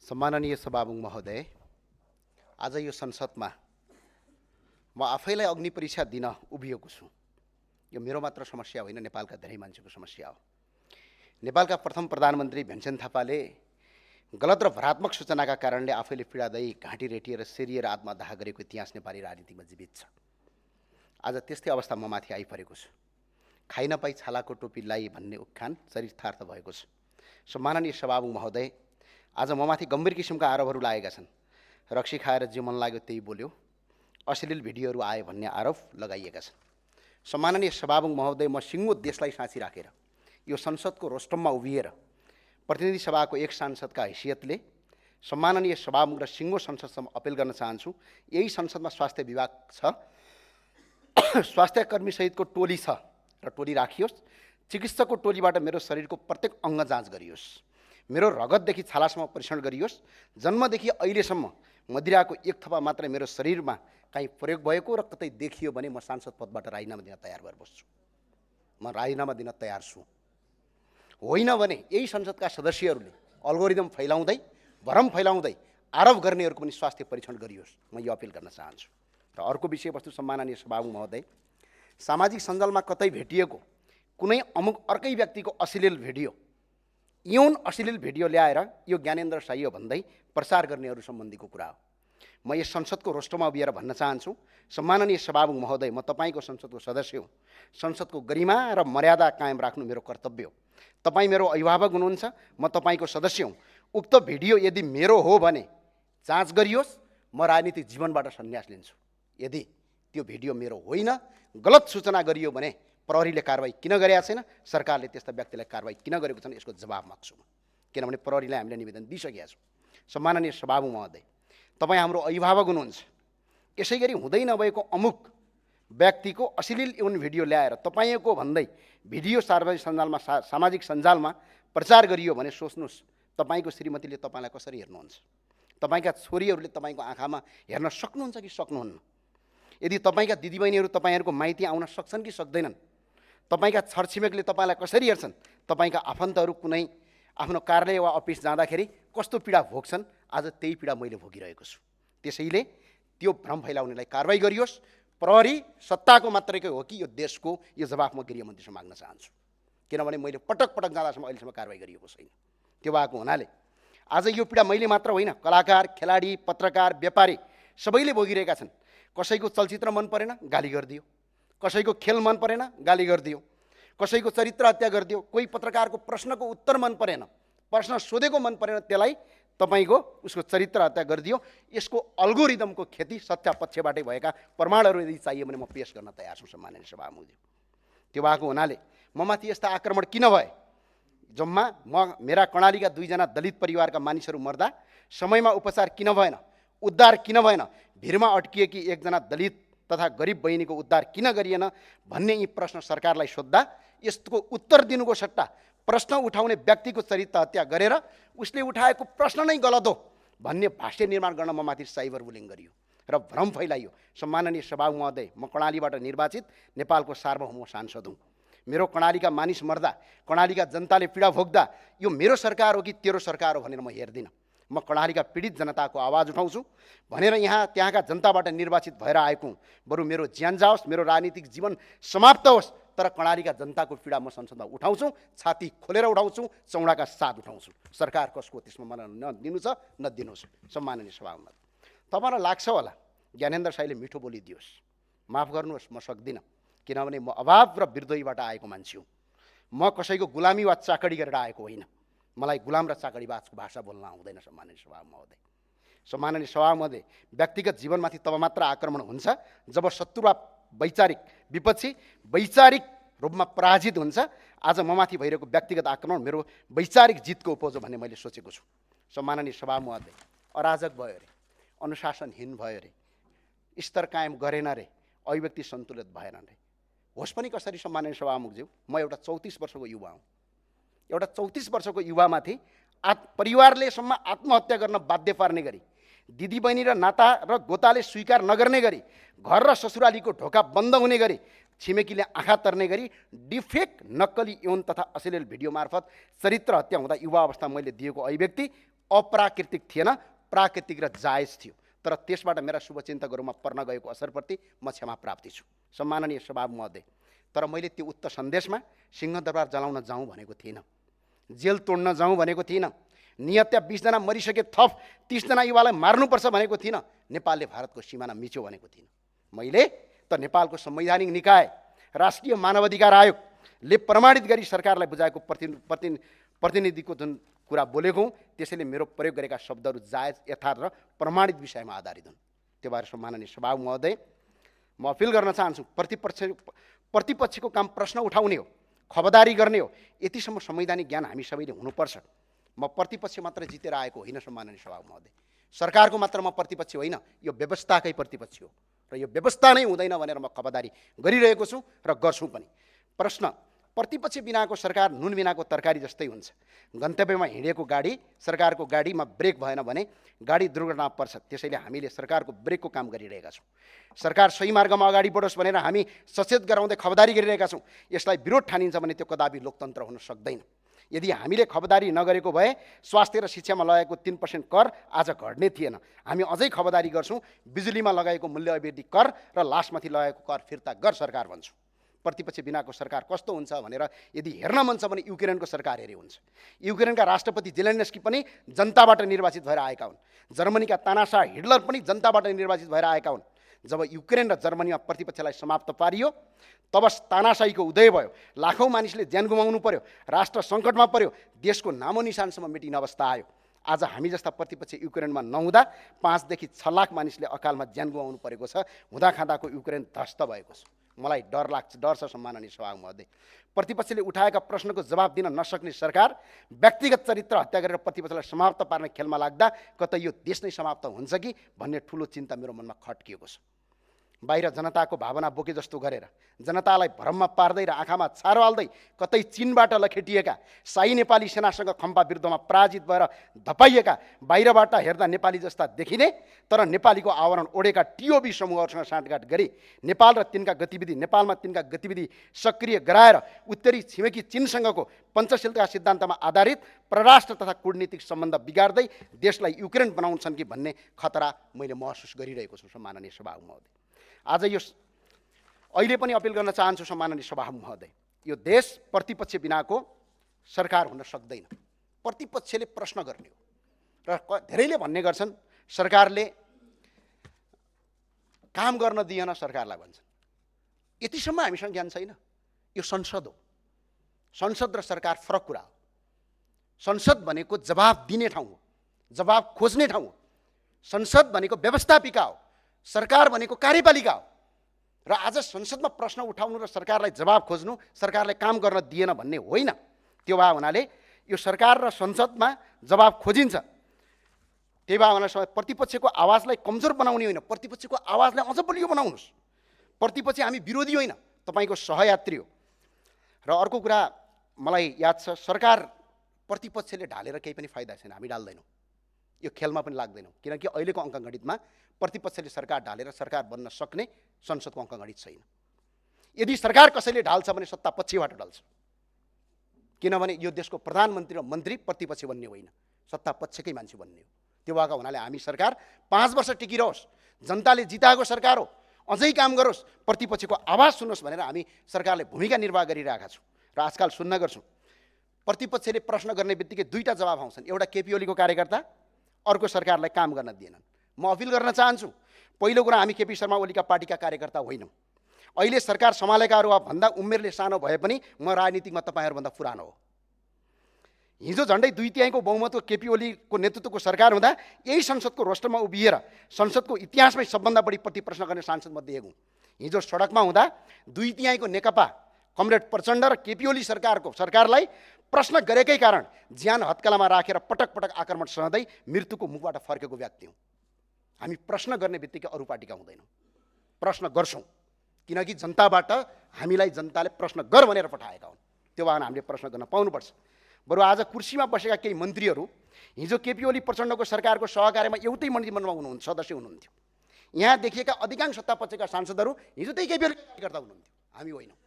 सम्माननीय सभामुख महोदय, आज यो संसदमा म आफैलाई अग्नि परीक्षा दिन उभिएको छु। यो मेरो मात्र समस्या होइन, नेपालका धेरै मान्छेको समस्या हो। नेपालका प्रथम प्रधानमन्त्री भीमसेन थापाले गलत र भ्रात्मक सूचनाका कारणले आफैले पीडादायी घाँटी रेटिएर सेरिएर आत्मदाह गरेको इतिहास नेपाली राजनीतिमा जीवित छ। आज त्यस्तै अवस्था म माथि आइपरेको छु। खाइ नपाई छालाको टोपी लाई भन्ने उखान चरितार्थ भएको छ। सम्माननीय सभामुख महोदय, आज म माथि गम्भीर किसिमका आरोपहरू लागेका छन्। रक्सी खाएर जे मन लाग्यो त्यही बोल्यो, अश्लील भिडियोहरू आए भन्ने आरोप लगाइएका छन्। सम्माननीय सभामुख महोदय, म सिङ्गो देशलाई साँची राखेर यो संसदको रोस्टममा उभिएर प्रतिनिधि सभाको एक सांसदका हैसियतले सम्माननीय सभामुख र सिङ्गो संसदसम्म अपिल गर्न चाहन्छु। यही संसदमा स्वास्थ्य विभाग छ, स्वास्थ्य कर्मी सहितको टोली छ र टोली राखियोस्। चिकित्सकको टोलीबाट मेरो शरीरको प्रत्येक अङ्ग जाँच गरियोस्। मेरो रगतदेखि छालासम्म परीक्षण गरियोस्। जन्मदेखि अहिलेसम्म मदिराको एक थपा मात्रै मेरो शरीरमा काहीँ प्रयोग भएको र कतै देखियो भने म सांसद पदबाट राजीनामा दिन तयार भएर बस्छु। म राजीनामा दिन तयार छु। होइन भने यही संसदका सदस्यहरूले अल्गोरिदम फैलाउँदै, भ्रम फैलाउँदै आरोप गर्नेहरूको पनि स्वास्थ्य परीक्षण गरियोस्। म यो अपिल गर्न चाहन्छु। र अर्को विषयवस्तु, सम्माननीय सभामुख महोदय, सामाजिक सञ्जालमा कतै भेटिएको कुनै अमुक अर्कै व्यक्तिको अश्लील भिडियो, यौन अश्लील भिडियो ल्याएर यो ज्ञानेन्द्र साई हो भन्दै प्रचार गर्नेहरू सम्बन्धीको कुरा हो। म यस संसदको रोस्टरमा उभिएर भन्न चाहन्छु, सम्माननीय सभामुख महोदय, म तपाईँको संसदको सदस्य हुँ। संसदको गरिमा र मर्यादा कायम राख्नु मेरो कर्तव्य हो। तपाईँ मेरो अभिभावक हुनुहुन्छ, म तपाईँको सदस्य हुँ। उक्त भिडियो यदि मेरो हो भने जाँच गरियोस्। म राजनीतिक जीवनबाट सन्यास लिन्छु। यदि त्यो भिडियो मेरो होइन, गलत सूचना गरियो भने प्रहरीले कारवाही किन गरेका छैन, सरकारले त्यस्ता व्यक्तिलाई कारवाही किन गरेको छैन, यसको जवाब माग्छु। किनभने प्रहरीलाई हामीले निवेदन दिइसकेका छौँ। सम्माननीय सभामुख महोदय, तपाईँ हाम्रो अभिभावक हुनुहुन्छ। यसै गरी हुँदै नभएको अमुक व्यक्तिको अश्लील यौन भिडियो ल्याएर तपाईँको भन्दै भिडियो सामाजिक सञ्जालमा प्रचार गरियो भने सोच्नुहोस्, तपाईँको श्रीमतीले तपाईँलाई कसरी हेर्नुहुन्छ? तपाईँका छोरीहरूले तपाईँको आँखामा हेर्न सक्नुहुन्छ कि सक्नुहुन्न? यदि तपाईँका दिदीबहिनीहरू तपाईँहरूको माइती आउन सक्छन् कि सक्दैनन्? तपाईँका छरछिमेकले तपाईँलाई कसरी हेर्छन्? तपाईँका आफन्तहरू कुनै आफ्नो कार्यालय वा अफिस जाँदाखेरि कस्तो पीडा भोग्छन्? आज त्यही पीडा मैले भोगिरहेको छु। त्यसैले त्यो भ्रम फैलाउनेलाई कारवाही गरियोस्। प्रहरी सत्ताको मात्रैकै हो कि यो देशको, यो जवाफ म गृहमन्त्रीसँग माग्न चाहन्छु। किनभने मैले पटक पटक जाँदासम्म अहिलेसम्म कारवाही गरिएको छैन। त्यो भएको हुनाले आज यो पीडा मैले मात्र होइन, कलाकार, खेलाडी, पत्रकार, व्यापारी सबैले भोगिरहेका छन्। कसैको चलचित्र मन परेन, गाली गरिदियो। कसैको खेल मन परेन, गाली गरिदियो। कसैको चरित्र हत्या गरिदियो। कोही पत्रकारको प्रश्नको उत्तर मन परेन, प्रश्न सोधेको मन परेन, त्यसलाई तपाईँको उसको चरित्र हत्या गरिदियो। यसको अल्गोरिदमको खेती सत्तापक्षबाटै भएका प्रमाणहरू यदि चाहियो भने म पेश गर्न तयार छु। सम्माननीय सभामुखज्यू, त्यो भएको हुनाले म माथि यस्ता आक्रमण किन भए? जम्मा मेरा कर्णालीका 2 जना दलित परिवारका मानिसहरू मर्दा समयमा उपचार किन भएन? उद्धार किन भएन? भिरमा अड्किएकी 1 जना दलित तथा गरिब बहिनीको उद्धार किन गरिएन भन्ने यी प्रश्न सरकारलाई सोद्धा यसको उत्तर दिनुको सट्टा प्रश्न उठाउने व्यक्तिको चरित्र हत्या गरेर उसले उठाएको प्रश्न नै गलत हो भन्ने भाष्य निर्माण गर्न म माथि साइबर बुलिङ गरियो र भ्रम फैलाइयो। सम्माननीय सभामुख महोदय, म कर्णालीबाट निर्वाचित नेपालको सार्वभौम सांसद हुँ। मेरो कर्णालीका मानिस मर्दा, कर्णालीका जनताले पीडा भोग्दा यो मेरो सरकार हो कि तेरो सरकार हो भनेर म हेर्दिनँ। म कर्णालीका पीडित जनताको आवाज उठाउँछु भनेर त्यहाँका जनताबाट निर्वाचित भएर आएको हुँ। बरु मेरो ज्यान जाओस्, मेरो राजनीतिक जीवन समाप्त होस्, तर कर्णालीका जनताको पीडा म संसदमा उठाउँछु, छाती खोलेर उठाउँछु, चौडाका साथ उठाउँछु। सरकार कसको त्यसमा मलाई नदिनु छ, नदिनुहोस्। सम्माननीय सभामा तपाईँलाई लाग्छ होला ज्ञानेन्द्र साईले मिठो बोलिदियोस्। माफ गर्नुहोस्, म सक्दिनँ। किनभने म अभाव र बिर्दोहीबाट आएको मान्छे हुँ। म कसैको गुलामी वा चाकडी गरेर आएको होइन। मलाई गुलाम र चाकडीबाजको भाषा बोल्न आउँदैन। सम्माननीय सभामुख महोदय, सम्माननीय सभामुख महोदय, व्यक्तिगत जीवनमाथि तब मात्र आक्रमण हुन्छ जब शत्रु वा वैचारिक विपक्षी वैचारिक रूपमा पराजित हुन्छ। आज म माथि भइरहेको व्यक्तिगत आक्रमण मेरो वैचारिक जितको उपज हो भन्ने मैले सोचेको छु। सम्माननीय सभामुख महोदय, अराजक भयो अरे, अनुशासनहीन भयो अरे, स्तर कायम गरेन रे, अभिव्यक्ति सन्तुलित भएन रे। होस् पनि कसरी? सम्माननीय सभामुखज्यू, म एउटा 34 वर्षको युवा हुँ। एउटा 34 वर्षको युवामाथि परिवारले सम्म आत्महत्या गर्न बाध्य पार्ने गरी, दिदीबहिनी र नाता र गोताले स्वीकार नगर्ने गरी, घर र ससुरालीको ढोका बन्द हुने गरी, छिमेकीले आँखा तर्ने गरी डिफेक्ट नक्कली यौन तथा अश्लील भिडियो मार्फत चरित्र हत्या हुँदा युवा अवस्था मैले दिएको अभिव्यक्ति अप्राकृतिक थिएन, प्राकृतिक र जायज थियो। तर त्यसबाट मेरा शुभचिन्तकहरूमा पर्न गएको असरप्रति म क्षमा प्राप्ति छु सम्माननीय सभा महोदय। तर मैले त्यो उक्त सन्देशमा सिंहदरबार जलाउन जाउँ भनेको थिइनँ, जेल तोड्न जाउँ भनेको थिइनँ, निहत्या 20 जना मरिसके थप 30 जना युवालाई मार्नुपर्छ भनेको थिइनँ, नेपालले भारतको सिमाना मिच्यो भनेको थिइनँ। मैले त नेपालको संवैधानिक निकाय राष्ट्रिय मानवाधिकार आयोगले प्रमाणित गरी सरकारलाई बुझाएको प्रतिनिधिको जुन कुरा बोलेको हुँ, त्यसैले मेरो प्रयोग गरेका शब्दहरू जायज, यथार्थ र प्रमाणित विषयमा आधारित हुन्। त्यो भएर सम्माननीय सभा महोदय, म अपिल गर्न चाहन्छु, प्रतिपक्षको काम प्रश्न उठाउने हो, खबरदारी गर्ने हो। यतिसम्म संवैधानिक ज्ञान हामी सबैले हुनुपर्छ। म प्रतिपक्ष मात्र जितेर आएको होइन सम्माननीय सभा महोदय, सरकारको मात्र म प्रतिपक्ष होइन, यो व्यवस्थाकै प्रतिपक्ष हो र यो व्यवस्था नै हुँदैन भनेर म खबरदारी गरिरहेको छु र गर्छु पनि। प्रश्न, प्रतिपक्ष बिनाको सरकार नुन बिनाको तरकारी जस्तै हुन्छ। गन्तव्यमा हिँडेको गाडी, सरकारको गाडीमा ब्रेक भएन भने गाडी दुर्घटना पर्छ। त्यसैले हामीले सरकारको ब्रेकको काम गरिरहेका छौँ। सरकार सही मार्गमा अगाडि बढोस् भनेर हामी सचेत गराउँदै खबरदारी गरिरहेका छौँ। यसलाई विरोध ठानिन्छ भने त्यो कदापि लोकतन्त्र हुन सक्दैन। यदि हामीले खबरदारी नगरेको भए स्वास्थ्य र शिक्षामा लगाएको 3% कर आज घट्ने थिएन। हामी अझै खबरदारी गर्छौँ। बिजुलीमा लगाएको मूल्य अवधि कर र लासमाथि लगाएको कर फिर्ता गर सरकार भन्छु। प्रतिपक्ष बिनाको सरकार कस्तो हुन्छ भनेर यदि हेर्न मन छ भने युक्रेनको सरकार हेरे हुन्छ। युक्रेनका राष्ट्रपति जेलेन्स्की पनि जनताबाट निर्वाचित भएर आएका हुन्। जर्मनीका तानाशाह हिटलर पनि जनताबाट निर्वाचित भएर आएका हुन्। जब युक्रेन र जर्मनीमा प्रतिपक्षलाई समाप्त पारियो तब तानाशाहीको उदय भयो। लाखौँ मानिसले ज्यान गुमाउनु पर्यो, राष्ट्र सङ्कटमा पर्यो, देशको नामो निशानसम्म मेटिने अवस्था आयो। आज हामी जस्ता प्रतिपक्ष युक्रेनमा नहुँदा 5 देखि 6 लाख मानिसले अकालमा ज्यान गुमाउनु परेको छ। हुँदाखाँदाको युक्रेन ध्वस्त भएको छ। मलाई डर छ सम्माननीय सभा महोदय। प्रतिपक्षले उठाएका प्रश्नको जवाब दिन नसक्ने सरकार व्यक्तिगत चरित्र हत्या गरेर प्रतिपक्षलाई समाप्त पार्ने खेलमा लाग्दा कतै यो देश नै समाप्त हुन्छ कि भन्ने ठुलो चिन्ता मेरो मनमा खट्किएको छ। बाहिर जनताको भावना बोके जस्तो गरेर, जनतालाई भ्रममा पार्दै र आँखामा छारो हाल्दै कतै चीनबाट लखेटिएका, शाही नेपाली सेनासँग खम्पा विरुद्धमा पराजित भएर धपाइएका, बाहिरबाट हेर्दा नेपाली जस्ता देखिने तर नेपालीको आवरण ओढेका टिओबी समूहहरूसँग साँठगाँठ गरी नेपालमा तिनका गतिविधि सक्रिय गराएर उत्तरी छिमेकी चीनसँगको पञ्चशीलका सिद्धान्तमा आधारित परराष्ट्र तथा कूटनीतिक सम्बन्ध बिगार्दै देशलाई युक्रेन बनाउँछन् कि भन्ने खतरा मैले महसुस गरिरहेको छु सम्माननीय सभा महोदय। आज यो अहिले पनि अपिल गर्न चाहन्छु सम्माननीय सभा महोदय, यो देश प्रतिपक्ष बिनाको सरकार हुन सक्दैन। प्रतिपक्षले प्रश्न गर्ने हो र धेरैले भन्ने गर्छन् सरकारले काम गर्न दिएन सरकारलाई भन्छन्। यतिसम्म हामीसँग ज्ञान छैन। यो संसद हो। संसद र सरकार फरक कुरा हो। संसद भनेको जवाब दिने ठाउँ हो, जवाब खोज्ने ठाउँ हो। संसद भनेको व्यवस्थापिका हो, सरकार भनेको कार्यपालिका हो। र आज संसदमा प्रश्न उठाउनु र सरकारलाई जवाब खोज्नु, सरकारले काम गर्न दिएन भन्ने होइन। त्यो भए हुनाले यो सरकार र संसदमा जवाब खोजिन्छ। त्यही भए हुनाले प्रतिपक्षको आवाजलाई कमजोर बनाउने होइन, प्रतिपक्षको आवाजलाई अझ बलियो बनाउनुहोस्। प्रतिपक्ष हामी विरोधी होइन, तपाईँको सहयात्री हो। र अर्को कुरा मलाई याद छ, सरकार प्रतिपक्षले ढालेर केही पनि फाइदा छैन, हामी ढाल्दैनौँ, यो खेलमा पनि लाग्दैनौँ। किनकि अहिलेको अङ्कगणितमा प्रतिपक्षले सरकार ढालेर सरकार बन्न सक्ने संसदको अङ्कगणित छैन। यदि सरकार कसैले ढाल्छ भने सत्ता पक्षबाट ढाल्छ, किनभने यो देशको प्रधानमन्त्री र मन्त्री प्रतिपक्ष बन्ने होइन, सत्ता पक्षकै मान्छे बन्ने हो। त्यो भएको हुनाले हामी सरकार 5 वर्ष टिकिरहोस्, जनताले जिताएको सरकार हो, अझै काम गरोस्, प्रतिपक्षको आवाज सुन्नुहोस् भनेर हामी सरकारले भूमिका निर्वाह गरिरहेका छौँ। र आजकल सुन्न गर्छौँ प्रतिपक्षले प्रश्न गर्ने बित्तिकै दुईटा जवाब आउँछन्, एउटा केपी ओलीको कार्यकर्ता, अर्को सरकारलाई काम गर्न दिएनन्। म अपिल गर्न चाहन्छु, पहिलो कुरा हामी केपी शर्मा ओलीका पार्टीका कार्यकर्ता होइनौँ। अहिले सरकार सम्हालेकाहरू भन्दा उमेरले सानो भए पनि म राजनीतिकमा तपाईँहरूभन्दा पुरानो हो। हिजो झन्डै 2/3 बहुमतको केपी ओलीको नेतृत्वको सरकार हुँदा यही संसदको रोस्टरमा उभिएर संसदको इतिहासमै सबभन्दा बढी प्रतिप्रश्न गर्ने सांसदमध्ये एक हुँ। हिजो सडकमा हुँदा 2/3 नेकपा कमरेड प्रचण्ड र केपी ओली सरकारलाई प्रश्न गरेकै कारण ज्यान हत्केलामा राखेर पटक पटक आक्रमण सहँदै मृत्युको मुखबाट फर्केको व्यक्ति हौँ। हामी प्रश्न गर्ने बित्तिकै अरू पार्टीका हुँदैनौँ, प्रश्न गर्छौँ, किनकि जनताबाट हामीलाई जनताले प्रश्न गर भनेर पठाएका हुन्। त्यो भएर हामीले प्रश्न गर्न पाउनुपर्छ। बरु आज कुर्सीमा बसेका केही मन्त्रीहरू हिजो केपी ओली प्रचण्डको सरकारको सहकार्यमा एउटै मन्त्रीमण्डलमा हुनुहुन्छ, सदस्य हुनुहुन्थ्यो। यहाँ देखिएका अधिकांश सत्तापक्षका सांसदहरू हिजो त्यही केपी ओली कार्यकर्ता हुनुहुन्थ्यो, हामी होइनौँ।